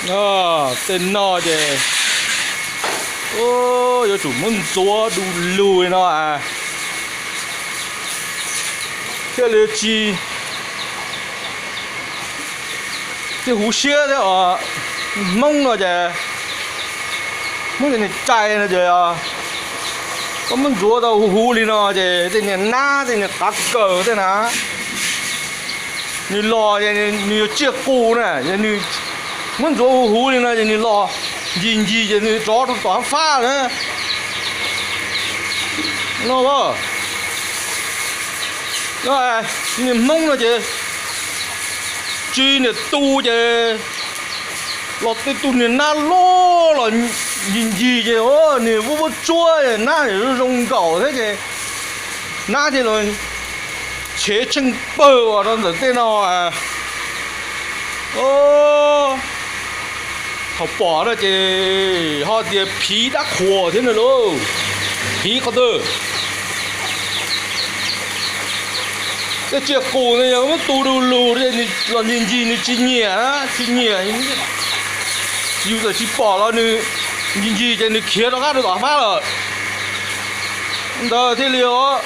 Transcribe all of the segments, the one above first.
Tej no ces yuav tsum muab ntxuav du lug li no thiaj li tsis, thiaj huv siab thiab os. Hmoob no ces, Hmoob ces niag cai no ces koj muab ntxuav tau huv huv li no ces tej niag nab tej niag qav kaws tej na, nws los ces nws yuav tsiaj qus na, nws muab ntxuav huv huv li no ces nws los ncig ncig ces nws rov rau tom hav fab na. No, niag Hmoob no ces tsis niam tu ces los tej tug niag nab loj los ncig ncig ces niag vuab vuab tsuab nab zoo nkaus thiab ces nab thiaj los chev tsheej pawg uas rau ntawm tej no. Thaum pom no ces ho tias phiv dab qhuas thiab na lauj. Phiv qhov twg? Tej tsiaj qus no yog muab tu du lug los ncig ncig nws tsis nyiam, tsis nyiam. Yus txawm tsis pom los nws ncig ncig ces nws khiav rov qab rau tom fab lawm. Ntawd thiaj li os,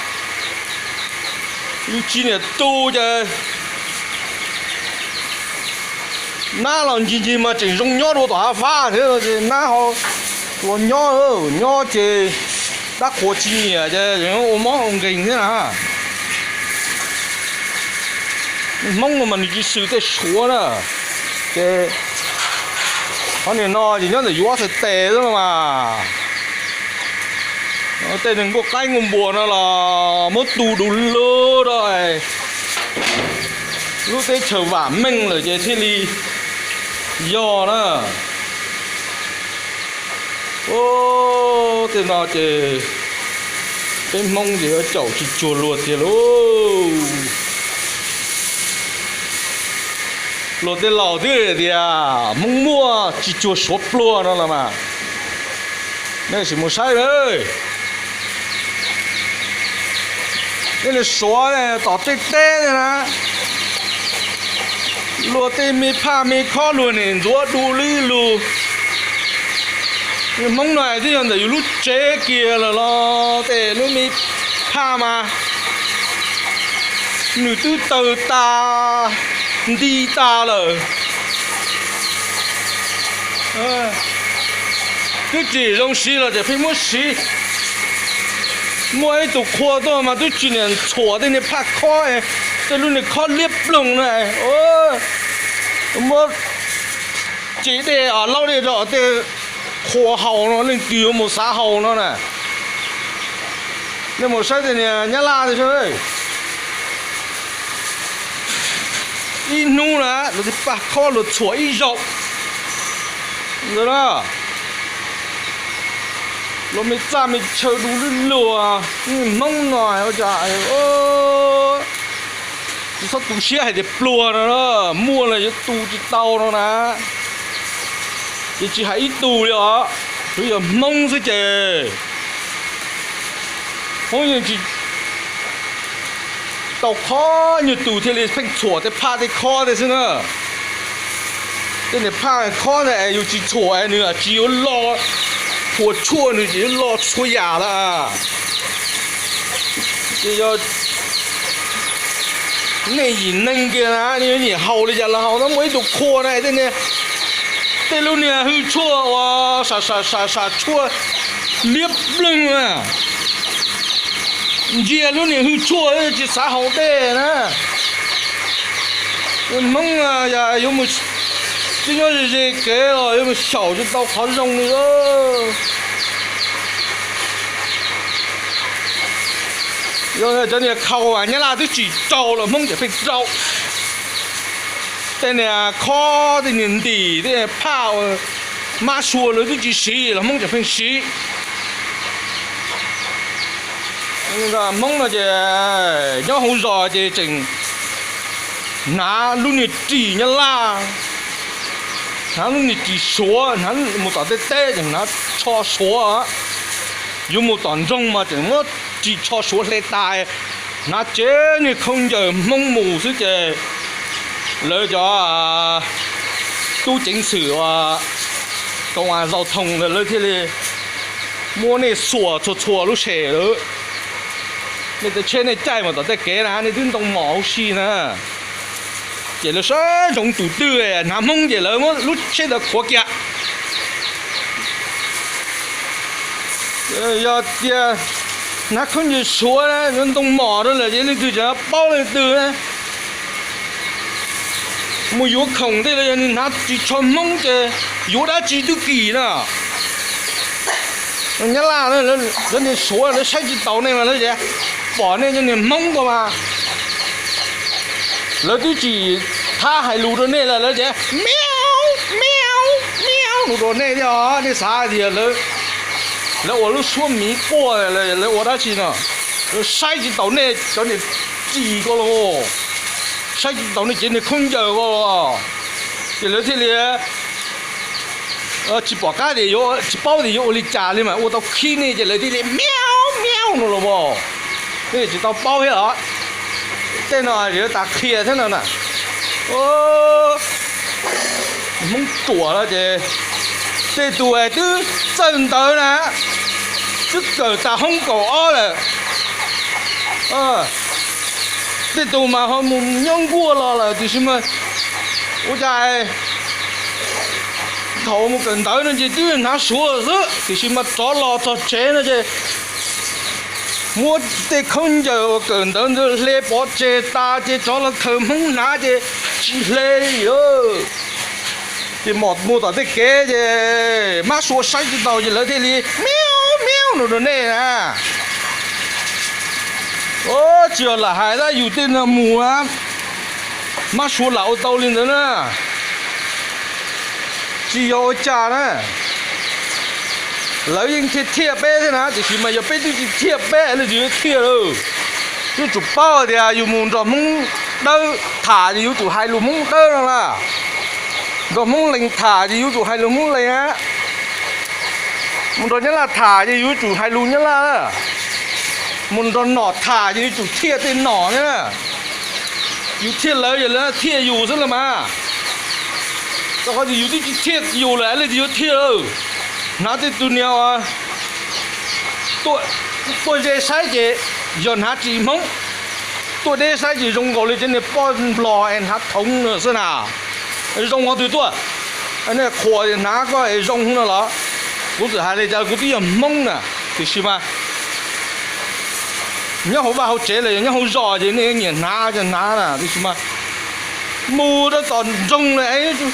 yus tsis niam tu ces nab los ncig ncig mas tseem zoo nyob dua tom hav fab thiab ces nab ho los nyob, nyob ces dab qhuas tsis nyiam ces ua mob ua nkeeg thiab na. Hmoob no mas nws tsis xwm tej Suav na, ces qhov niag no ces nyob ntawm yus ob txhais tes xwb no mas. Tej niag nkuaj qaib nkuaj npua no los muab tu du lug rau lub teb chaws vam meej lawm ces thiaj li yog na. Tej no ces peb Hmoob ces yuav caum tsis cuag luag tiag lauj. Luag tej laus twb tias Hmoob muaj tsis cuag Suav pluag no los mas. Nej sim mus saib, nej li Suav tom tej teb na, luag tej me phaj me khob luag nim ntxuav du lug. Hmoob no twb yog ntawm yus lub tsev kiag lawm los tej lub me phaj mas nws twb tawg tas nti tas lawm. Twb tsis zoo siv los ces pheej muab siv. Muaj ib tug qhua tuaj mas twb tsis niam ntxhuam tej niag phaj khob, tej lub niag khob liab ploog na, muab tsis dej laub dej rau tej qhua haus no, leej twg yuav mus xav haus no na. Nej mus saib tej niag Nyab Laj, ib hnub na luag tej phaj khob luag txhuam ib zaug ntawd na. Luag me txaj me chaw du lug luag, Hmoob no ua cas tsis txhob tu siab hais tias pluag no, muaj los yuav tu tsis tau no na. Ces tsis hais ib tug li os, tsuav yog Hmoob xwb ces Hmoob yeej tsis tau qhov nyuag tus thiaj li pheej txhuam tej phaj tej khob tej xwb na. Tej niag phaj khob ntawd es yus tsis txhuam es nws tsis yuav lo, qhua tshuaj nws tsis yuav lo txhua yam lawm. Ces yog nej yim neeg kiag na, nej yuav nyiam haus li cas los haus, no muaj ib tug qhua na, tej niag, tej lub niag hwj tshuaj uas sam sam sam tshuaj liab ploog na, ntsia lub niag hwj tshuaj tsis xav haus dej na. Hmoob yuav mus, twb nyob ze ze kev los yuav mus xyaum tsis tau qhov zoo li. Yog cov niag khau Nyab Laj twb tsis rau los Hmoob tseem pheej rau. Tej niag khob tej niag ntim tej niag phaj mab sua lawv twb tsis siv los Hmoob tseem pheej siv. Hmoob no ces nyob hauv zos ces tseem hnav lub niag ris Nyab Laj, hnav lub niag ris Suav, hnav mus tom tej teb ces hnav tsho Suav. Yuav mus tom nroog mas tseem muab ris tsho Suav hle tas, hnav tsev niag khaub ncaws Hmoob mus xwb ces lawv cov tub ceev xwm uas koom as zaus thoom ntawd lawv thiaj li muab nej xuas txhua txhua lub sem lawm. Nej tej tsheb nej caij mas tom tej kev na nej twb ntoo mom huv si na. Ces lawv saib ntsoov tus twg hnav Hmoob ces lawv muab lub tsheb ntawd khuav kiag. Yog tias hnav khaub ncaws Suav na, yuav ntoo mom rau lawm ces leej twg tseem paub leej twg na. Mus yuav khoom tej los yog nws hnav tsis tsho Hmoob ces yuav dab tsi twb kim na. Nyab Laj, lawv niag Suav lawv saib tsis taus nej mas lawv pom nej cov niag Hmoob ko mas lawv twb tsis thab hais lus rau nej lawm, lawv tias miau miau miau nus rau nej thiab os. Nej xav tias lawv ua lub suab miv quaj, lawv ua dab tsi no? Lawv saib tsis taus nej cov niag ris ko los, saib tsis taus nej cov niag khaub ncaws ko los, ces lawv thiaj li tsis pom qab tias, tsis paub tias yuav ua li cas li mas ua tau khib nej ces lawv thiaj li miau miau no los as. Nej tsis tau paub thiab los? Tej no yuav tas qhia thiab no na. Hmoob ruam no ces tej tus twb txawj ntawv na, twb kawm tas hoob kaum ob lawm. Tej tus mas ho mus nyob nkuaj los lawm tiam sis mas ua cas thaum mus kawm ntawv no ces twb hnav Suav xwb tiam sis mas rov los txog tsev no ces muab tej khaub ncaws uas kawm ntawv ntawd hle pov tseg tas ces rov los khaws Hmoob hnav ces tsis hle li. Ces mom mus tom tej kev ces mab Suav saib tsis taus ces lawv thiaj li miau miau no rau nej na. Tsis yog lam hais tab yus tej no mus na, mab Suav lam ua tau li ntawd na. Tsis yog ua cas na, lawv yeej thiaj thiaj peb thiab na, tiam sis mas yog peb twb tsis thiaj peb leej twg yuav thiaj lawm. Yuav tsum paub tias yus mus nrog Hmoob Dawb tham ces yuav tsum hais lus Hmoob Dawb no na. Nrog Hmoob Lees tham ces yuav tsum hais lus Hmoob Lees na. Mus nrog Nyab Laj tham ces yuav tsum hais lus Nyab Laj na. Mus nrog nom tham ces yuav tsum thiaj tej nom na. Yus thiaj lawv, yog lawv thiaj yus xwb los mas. Rau qhov tias yus twb tsis thiaj yus lawm leej twg yuav thiaj lawm. Hnav tej tus niag tuaj ze saib ces yog hnav ris Hmoob, tuaj deb saib ces zoo nkaus li cov niag poj nplog es hnav thoov no xwb na. Zoo qhov twg tuaj? Nej qhuas tias hnav koj es zoo no los? Kuv txawm hais li cas kuv twb yog Hmoob na, tiam sis mas nyob hauv vaj hauv tsev los yog nyob hauv zos ces nej nyiam hnav ces hnav na, tiam sis mas mus rau tom nroog lawm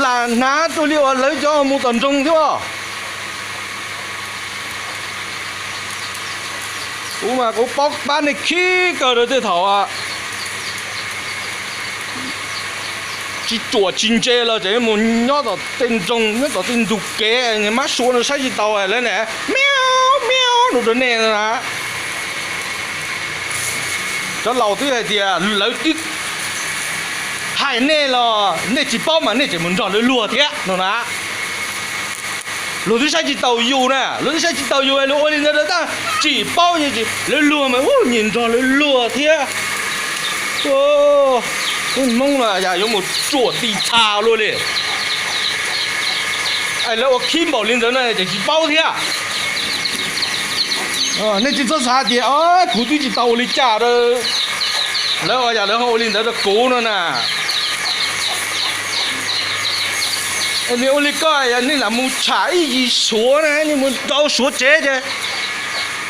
lam hnav rau li uas lawv cov mus tom nroog thiab. Kuv mas kuv paub pab nej khib kawg rau tej thaum tsis ruam tsis ntse los tseem mus nyob tom tej nroog, nyob tom tej ntug kev, mab Suav no saib tsis taus lawv niam miau miau no rau nej na. Cov laus twb hais tias lawv twb hais nej los nej tsis paub mas nej tseem mus nrog lawv luag thiab no na. Luag twb saib tsis taus yus na, luag twb saib tsis taus yus, luag ua li ntawd rau tab tsis paub, lawv luag mas nyias nrog lawv luag thiab. Lub Hmoob no yog yuav mus ruam ti txha luaj li. Lawv ua khib npaum li ntawd no ces tsis paub thiab. Nej tsis txhob xav tias kuv twb tsis tau ua li cas rau lawv, yog lawv ho ua li ntawd rau kuv no na. Nws ua li koj, yog nej lam mus tsham ib yig Suav na, nej mus rau Suav tsev ces,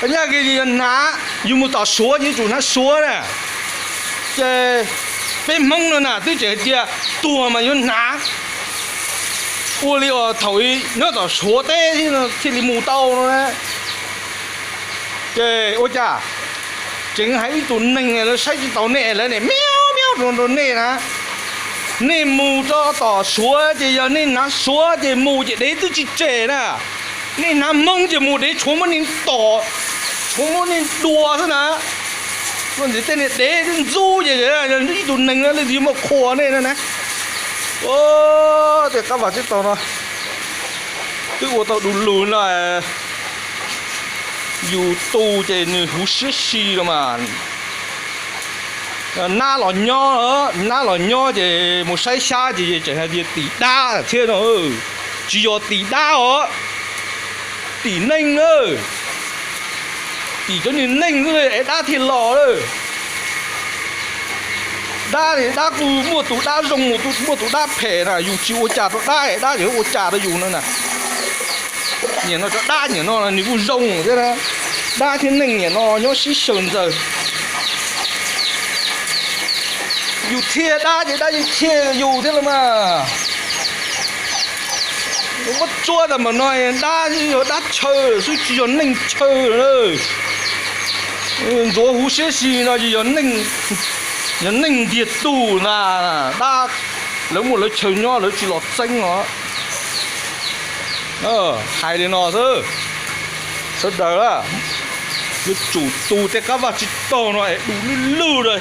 nyaj yog hnav, yus mus tom Suav ces yuav tsum hnav Suav na. Ces peb Hmoob no na twb tseem hais tias tuag mas yuav hnav. Ua li uas thaum nyob tom Suav teb thiaj li mus tau no na. Ces ua cas tseem hais ib tug neeg lawv saib tsis taus nej, lawv niam miau miau rau rau nej na. Nej mus rau tom Suav ces yog nej hnav Suav ces mus ces dev twb tsis tsem na. Nej hnav Hmoob ces mus dev tshuav muab nej tom, tshuav muab nej dua xwb na. Luag ntxim tej niag dev twb ntxub ces ib tug neeg no leej twg yuav muaj qhua nej na. Tej qab vam tsib taug no twb ua tau du lug no, yus tu ces nws huv siab si no mas. Nab los nyob, nab los nyob ces mus saib xyab ces tseem hais tias tim dab thiab no. Tsis yog tim dab os, tim neeg na. Tim cov niag neeg xwb es dab thiaj los lawm. Dab, dab kuj muaj tus dab zoo, muaj tus dab phem na, yus tsis ua cas rau dab es dab yuav ua cas rau yus no na. Nim no cov dab nim no nws kuj zoo thiab na. Dab thiab neeg nim no nyob sib xyaw ntxaws. Yus thiaj dab ces dab yeej thiaj yus thiab los mas. Muab tsuab tas mam no, dab yog dab chaw xwb tsis yog neeg chaw. Ntxuav huv siab si no ces yog neeg ntiag tug na. Dab, lawv muaj lawv chaw nyob lawv tsis los txeeb os. Hais li no xwb, sawv daws a, yuav tsum tu tej qab vaj tsib taug no es du lug lug rau.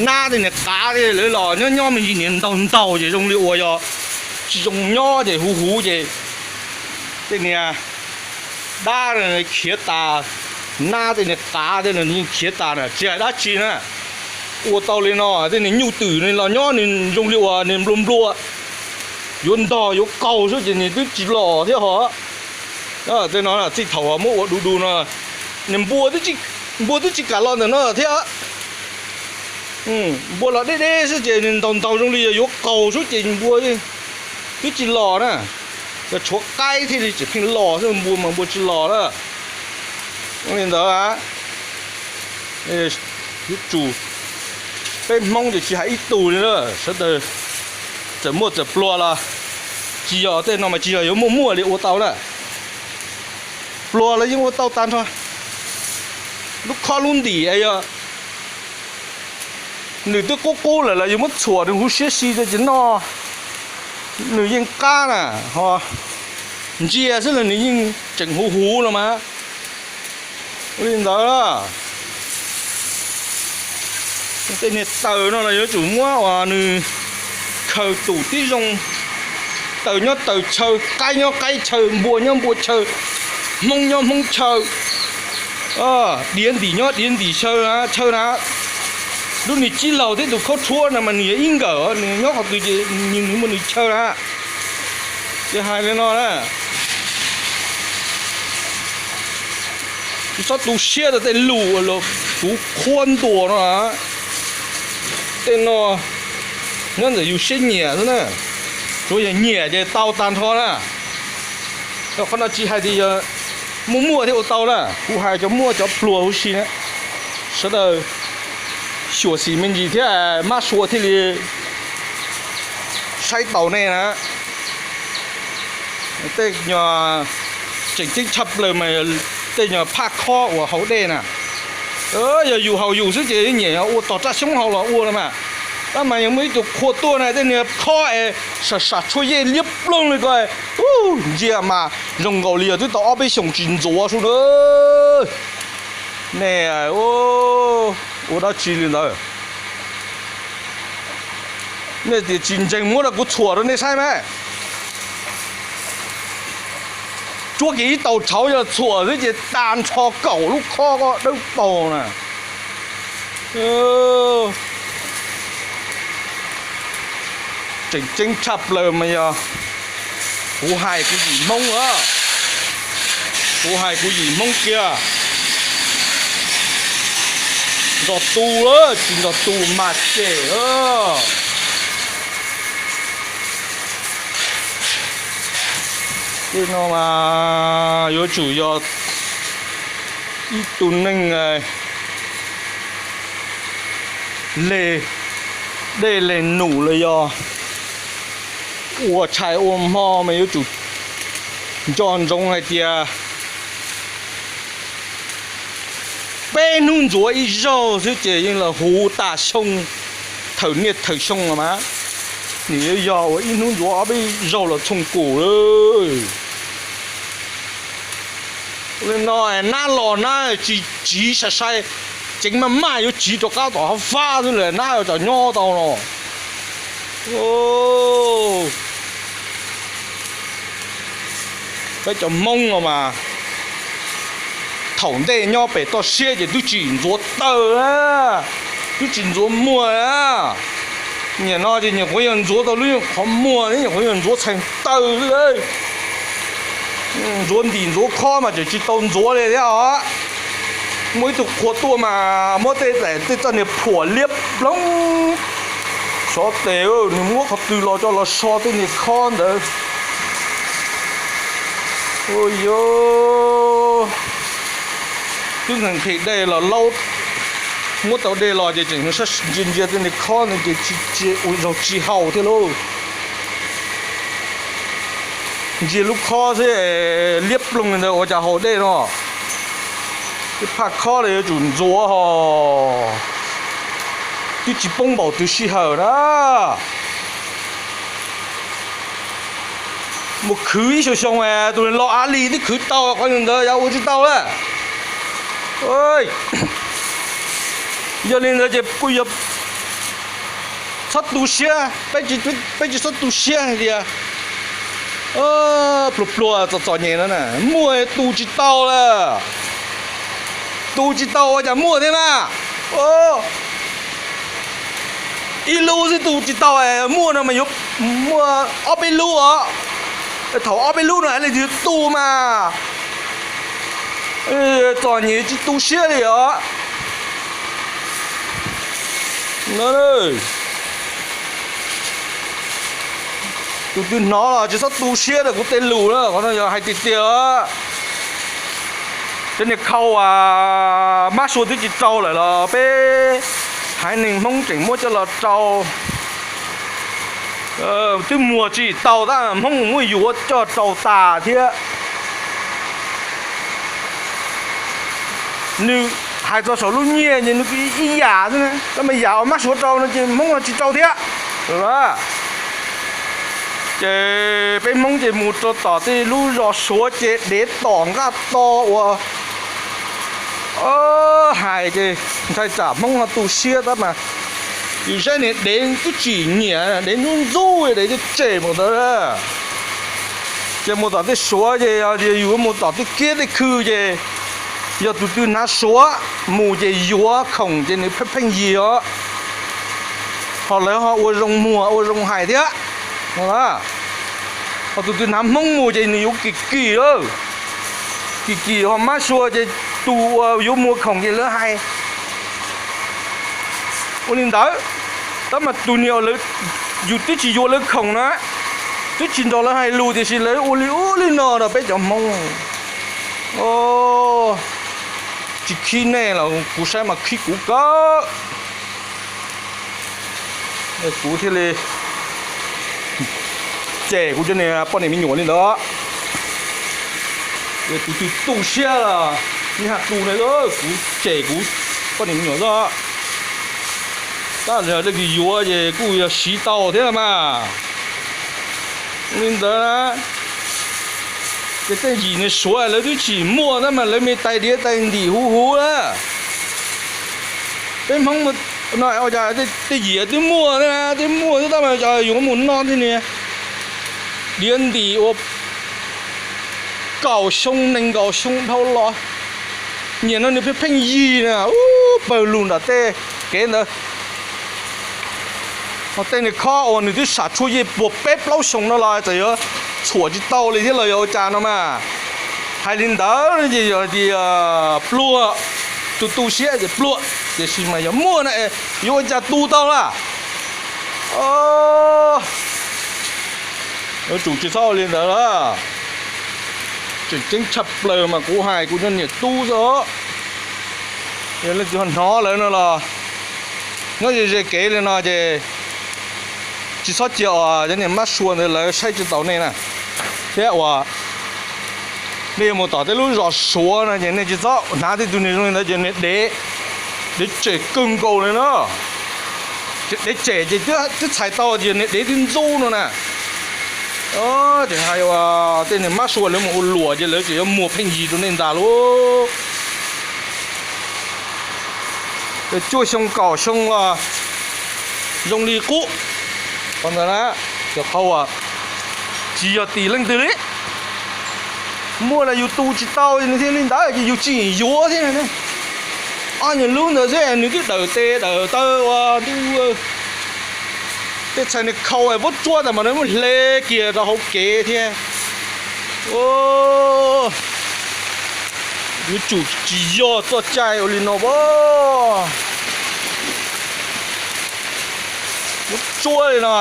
Nab tej niag qav tej lawv los nyob nyob me ntsis niag ntaug ntaug ces zoo li uas yog tsis zoo nyob ces huv huv ces tej niag dab khiav tas, nab tej niag qav tej no yeej khiav tas na, tsis hais dab tsi na. Ua tau li no tej niag nyuj twm los nyob nws zoo li uas nws nplua nplua, yuav ntog yuav qaug xwb ces nws twb tsis los thiab ho. Tej no txij thaum muab ua du du no, nws npua twb tsis kam los ntawm no thiab. Npua los deb deb xwb ces nws ntaug ntaug zoo li yuav qaug xwb ces npua twb tsis los na. Yog tshuav qaib thiaj li tseem pheej los xwb, npua mas npua tsis los na. Li ntawd, yuav tsum, peb Hmoob ces tsis hais ib tug li na, sawv daws txawm muaj txawm pluag los, tsis yog tej no mas tsis yog yuav muaj muaj li ua tau na. Pluag los yeej ua tau tag nrho. Lub khob lub ntim yog nws twb qub qub lawm los yus muab txhuam nws huv siab si rau ces noj, nws yeej qab na, ho ntsia xwb los nws yeej tseem huv huv los mas. Ua li ntawd, tej niag taws no los yuav tsum muab uas nws khaws tus tib zoo, taws nyob taws chaw, qaib nyob qaib chaw, npua nyob npua chaw, Hmoob nyob Hmoob chaw, diav ntim nyob diav ntim chaw na, lub niag cib laug thiab tus khaub rhuab no mas nws yog ib nkawm, nws nyob qhov twg ces nws muaj nws chaw na. Ces hais li no na, txhob tu siab rau tej lus uas kuv qhuab ntuas no. Tej no nyob ntawm yus siab nyiam xwb na, tsuav yog nyiam ces tau tag nrho na. Qhov no tsis hais tias yog muaj muaj thiaj ua tau na, kuv hais cov muaj cov pluag huv si na. Sawv daws xyuam xim me ntsis thiab mab sua thiaj li saib taus nej na. Tej nyuag tseem ceeb tshaj plaws mas tej nyuag phaj khob uas haus dej na. Yog yus haus yus xwb ces nyiam ua tog raj xyoob haus los ua no mas. Tab mas yog muaj ib tug qhua tuaj na, tej niag khob es sam sam tshuaj yej liab ploog li ko, ntsia mas zoo nkaus li yog twb tau ob peb xyoos tsis ntxuav sub na. Nej ua dab tsi li ntawd? Nej tias tsis ntseeg muab rau kuv txhuam rau nej saib mas. Tsuab kiag ib tau tshauv yog txhuam xwb ces tag nrho kaum lub khob ko dawb paug na. Tseem ceeb tshaj plaws mas yog kuv hais kuv yim Hmoob a, kuv hais kuv yim Hmoob kiag. Nrog tu lawm tsis nrog tu mas cem. Tej no mas yuav tsum yog ib tug neeg le dej le num los yog ua tshais ua hmo mas yuav tsum nco ntsoov hais tias peb hnub ntxuav ib zaug xwb ces yeej los huv tas xyoo, thawm niaj thawm xyoo los mas. Nws yuav yog ua ib hnub ntxuav ob peb zaug los txhooj kum lawm. Li no nab los nab tsis tsiv sai sai, ceev maj maj yuav tsiv rov qab tom qab fab xwb lawm nab yuav tseem nyob tau no. Peb cov Hmoob no mas thaum ntej nyob pem toj siab ces twb tsis ntxuav taws na. Twb tsis ntxuav muag na. Nim no ces nyuam qhuav yog ntxuav tau lub qhov muag, nyuam qhuav yog ntxuav txheej taw xwb. Ntxuav ntim ntxuav khob mas tseem tsis tau ntxuav li thiab os. Muaj ib tug qhua tuaj mas muab tej tej txoj niag phuam liab ploog. Xyov tes nws muab qhov twg los coj los so tej niag khob ntawd. Ua yog twb nqhis dej los laub, muab tau dej los ces tseem ntsia ntsia tej niag khob ntawd ces ua zaug tsis haus thiab lauj. Ntsia lub khob xwb, liab ploog li ntawd ua cas haus dej no. Tej phaj khob los yuav tsum ntxuav hos, twb tsis poob npaum twg sij hawm na. Mus khwv ib xyoo xyoo, tus los av li twb khwv tau, qhov ntawd yog ua tsis tau lawm. Yog li ntawd ces kuj yog txhob tu siab, peb tsis txhob tu siab hais tias pluag pluag txom txom nyem no na, muaj tu tsis tau lawm. Tu tsis tau ua cas muaj thiab mas. Ib lub xwb tu tsis tau, muaj no mas yuav muaj ob peb lub os. Thaum ob peb lub no leej twg tu mas txom nyem tsis tu siab li os. Tus twg hnov los tsis txhob tu siab rau kuv tej lus na, qhov no yog hais tiag tiag. Cov niag khau uas mab sua twb tsis rau lawm los peb haiv neeg Hmoob tseem muab coj los rau. Twb muag tsis tau tab Hmoob muab yuav coj rau tas thiab. Nws hais txog saum lub nyiaj ces nws ib yam xwb, tab mas yam uas mab suav rau no ces Hmoob tsis rau thiab. Ces peb Hmoob ces mus rau tom tej lub zos Suav ces dev tom nqaj to uas hais ces ntshai tsam Hmoob ho tu siab tab mas yus saib niag dev twb tsim nyiam, dev ntxub ntxub, dev twb tsem mus ntawd. Ces mus tom tej Suav ces yus mus tom tej kiab tej khw ces yog tus twg hnav Suav mus ces yuav khoom ces nws pheej pheej yig os. Ho lawv ho ua zoo muag ua zoo hais thiab. Ho tus twg hnav Hmoob mus ces nws yuav kim kim, kim kim ho mab sua ces tus uas yuav muag khoom ces lawv hais ua li ntawd. Tab mas tus niag yus twb tsis yuav lawv khoom na, twb tsis nrog lawv hais lus tiam sis lawv ua li ub li no rau peb cov Hmoob. Tsis khib nej los kuv saib mas khib kuv kawg. Kuv thiaj li cem kuv cov niag poj niam me nyuam li ntawd. Tus twg tu siab los nws haj tu na, kuv cem kuv poj niam me nyuam xwb. Tab leej twg yuav ces kuj yog siv tau thiab mas. Li ntawd na, ces tej yim niag Suav lawv twb tsis muaj tab mas lawv me tais diav tais ntim huv huv na. Peb Hmoob no ua cas tej yim twb muaj, twb muaj xwb tab mas yus mus noj tej niag diav ntim uas kaum xyoo nees nkaum xyoo dhau los, nim no nws pheej pheej yig na, ub pawg lug nram tej kev ntawd. Ho tej niag khob uas nws twb sam tshuaj yeej puag peb plaub xyoo no los txawm yuav txhuam tsis tau li thiab los yog ua cas no mas. Hais li ntawd ces yog hais tias pluag, tus tu siab ces pluag, tiam sis mas yog muaj na, yuav ua cas tu tau lawm. Yuav tsum tsis txhob ua li ntawd lawm. Tseem ceeb tshaj plaws mas kuv hais kuv cov niam tub xwb. Yog leej twg ho hnov lawm no los nyob ze ze kev li no ces tsis txhob cia uas cov niag mab sua ntawd lawv saib tsis taus nej na. Thiab uas nej yuav mus tom tej lub zos Suav no ces nej tsis txhob hnav tej tug niag zoo li ntawd ces niag dev, dev tsem kawg nkaus li na. Dev tsem ces twb txhais tau tias niag dev twb ntxub no na. Ces hais uas tej niag mab sua lawv mus ua luam ces lawv tseem yuav muag pheej yig rau nej ntag lauj. Cuaj xyoo kaum xyoo los zoo li qub. Qhov ntawd na, cov qhov uas tsis yog tim leej twg li. Muaj los yus tu tsis tau nws thiaj li ntawd ces yus tseem yuav thiab. Ob nyuag lub ntawd xwb nws twb dawm tes dawm taw ua ntu, tej txhais nws khau es vuab tsuab tas mas nws muab hle kiag rau hauv kev thiab. Yuav tsum tsis yog txoj cai ua li no as. Vuab tsuab li no,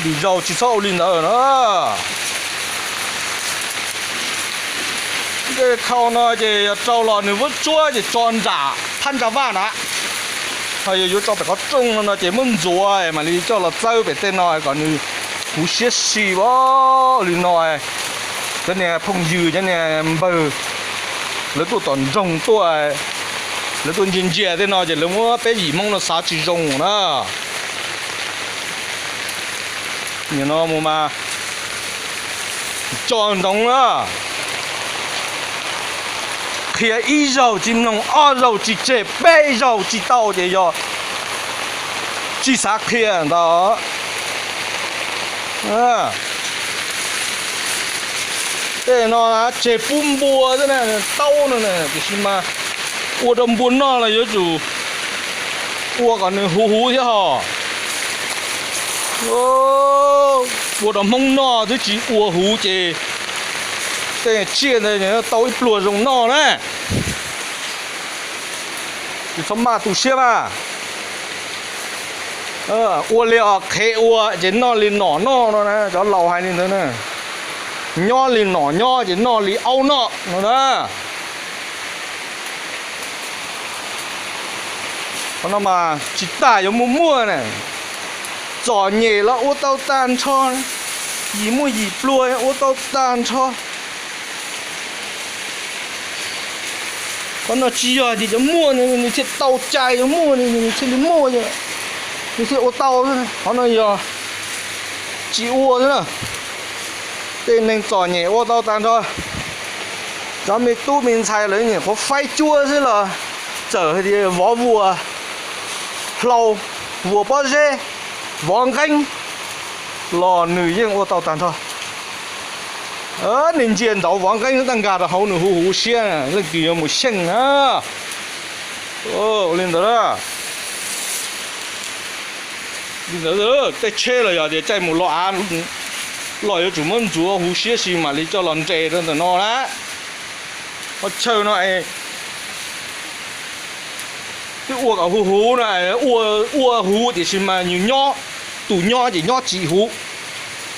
lwm zaus tsis txhob ua li ntawd na. Tej khau no ces yog rau los nws vuab tsuab ces tso nram phab ntsa vaj na. Ho yog yuav tso pem qhov rooj no no ces muab ntxuav mam li coj los txawb pem tej no kom nws huv siab si as li no. Cov niag phooj ywg cov niag npawg lawv tuaj tom nroog tuaj, lawv tuaj ntsia ntsia tej no ces lawv muab peb yim Hmoob no xav tsis zoo na. Nim no mus mas nco ntsoov na, qhia ib zaug tsis mloog, ob zaug tsis tseg, peb zaug tsis tau ces yog tsis xav qhia ntag. Tej no tseg pub npua xwb na, taub no na, tiam sis mas ua rau npua noj los yuav tsum ua kom nws huv huv thiab hos. Ua rau Hmoob noj twb tsis ua huv ces tej tsiaj ntawd tau ib pluag zoo noj na. Tsis txhob maj tu siab mas. Ua li os, qhev ua ces noj li nom noj no na, cov laus hais li ntawd na. Nyob li nom nyob ces noj li aub noj no na. Qhov no mas tsis tas yuav muaj muaj na, txom nyem los ua tau tag nrho, yim muaj yim pluag ua tau tag nrho. Qhov no tsis yog tias cov muaj nws thiaj tau cai, cov muaj nws thiaj li muaj, nws thiaj ua tau. Qhov no yog tsis ua xwb na, tej neeg txom nyem ua tau tag nrho. Cov me tub me ntxhais lawv nyuam qhuav faib cuab xwb los txawm hais tias vov vuas hlau, vuas pob zeb, vov nqeeb los nws yeej ua tau tag nrho. Nws ntsia ntawd vov nqeeb tab nkag rau hauv nws huv huv siab, leej twg yuav mus xyeej na. Li ntawd, li ntawd tej tsheb los yog tias caij mus lo av los yuav tsum muab ntxuav huv siab si mam li coj los nres rau ntawm no na. Qhov chaw no twb ua kom huv huv no, ua huv tiam sis mas nws nyob, tus nyob ces nyob tsis huv,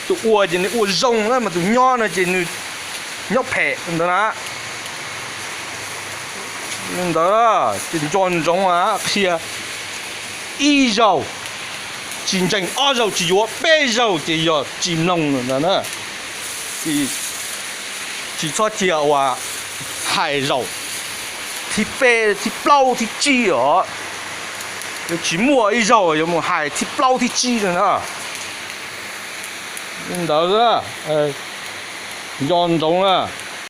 tus ua ces nws ua zoo na, mas tus nyob no ces nws nyob phem ntawd na. Li ntawd ces nco ntsoov qhia ib zaug tsis ntseeg, ob zaug tsis yuav, peb zaug ces yog tsis mloog ntawd na. Tsis txhob cia uas hais zaum thib peb, thib plaub, thib tsib os. Yuav tsis muaj ib zaug yuav mus hais thib plaub thib tsib no na. Li ntawd nco ntsoov na.